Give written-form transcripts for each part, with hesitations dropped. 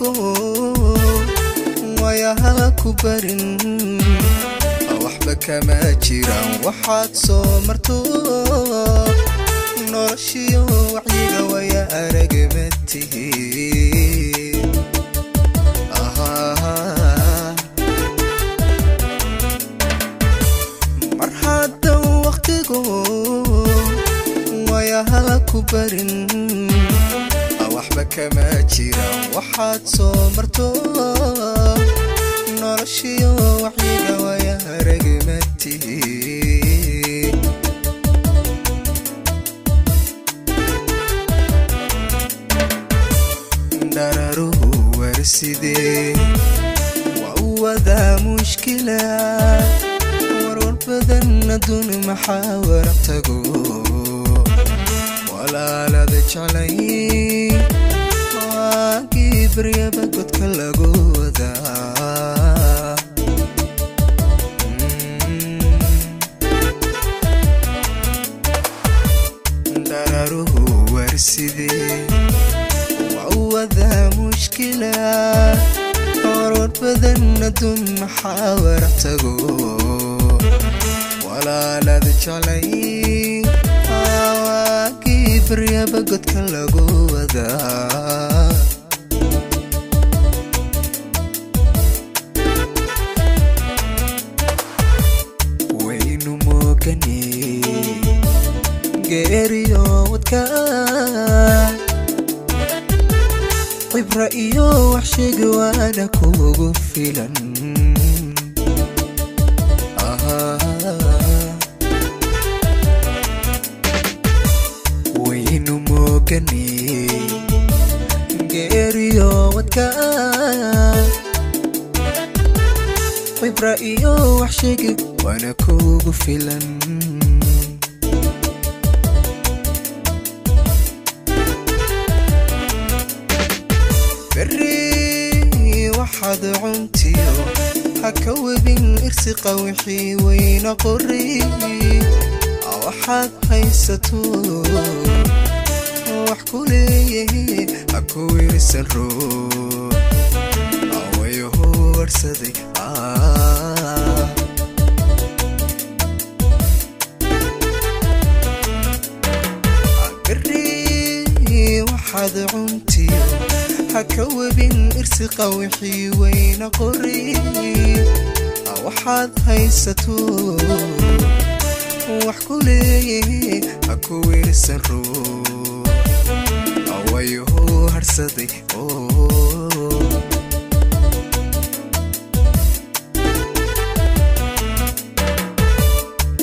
waqtigu wayaha ku barin, waxba kama jiraan waxaad soo marto. Noloshiyo wacyiga waya aragma tihi. Mar hadda waqtigu wayaha ku barin, waxba kama jiraan waxaad soo marto. Noloshiyo wacyiga waya aragma tihi. Dhararuhu warsidee waa u wadaa mushkila, warwar badan adduun maxaa waraq tago. Walaalada jeclay waagii baryaba godka lagu wadaa. Dhararuhu warsidee waa u wadaa mushkila, warwar badan adduun maxaa waraq tago. Walaalada jeclay waagii baryaba godka lagu wadaa. Waynu moogane geeriyo wadka, cibra iyo wax sheegi waana kugu filan. Waynu moogane geeriyo wadka, cibra iyo wax sheegi waana kugu filan. Berri waxaad cuntiyo ha ka webin irsiqa, wixii weyna qori. Waxaad haysato wax ku leeyahay ha ku wirsan ruux awayahu warsaday. Berri waxaad cuntiyo ha ka webin irsiqa, wixii weyna qori. Waxaad haysato wax ku leeyahay ha ku wirsan ruux awayahu harsaday.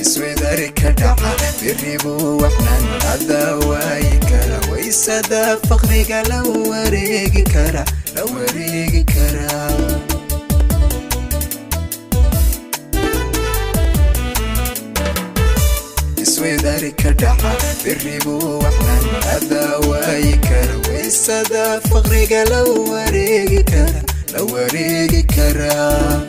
Iswedari ka dhaca beribu waxnan adaa waayi kara, waysada faqriga la wareegi kara, la wareegi karaa. Iswedari ka dhaca beribu waxnan adaa waayi kara, waysada faqriga la wareegi kara, la wareegi karaa.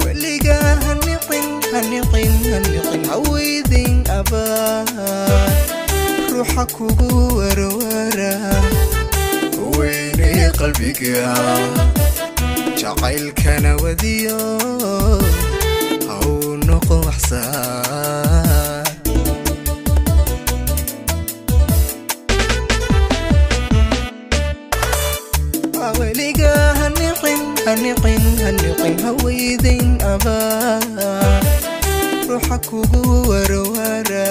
Weligaa haniqin, haniqin, haniqin, haweydin abaa ruuxa kugu warwara. Weynay qalbiga jacaylkana wadiyo ha uu noqo waxsaa. Weligaa haniqin, haniqin, haniqin, haweydin abaa ruuxa kugu warwara.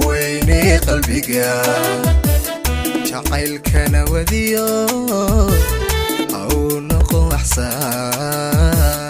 Weynay qalbiga jacaylkana wadiyo ha uu noqo waxsaa.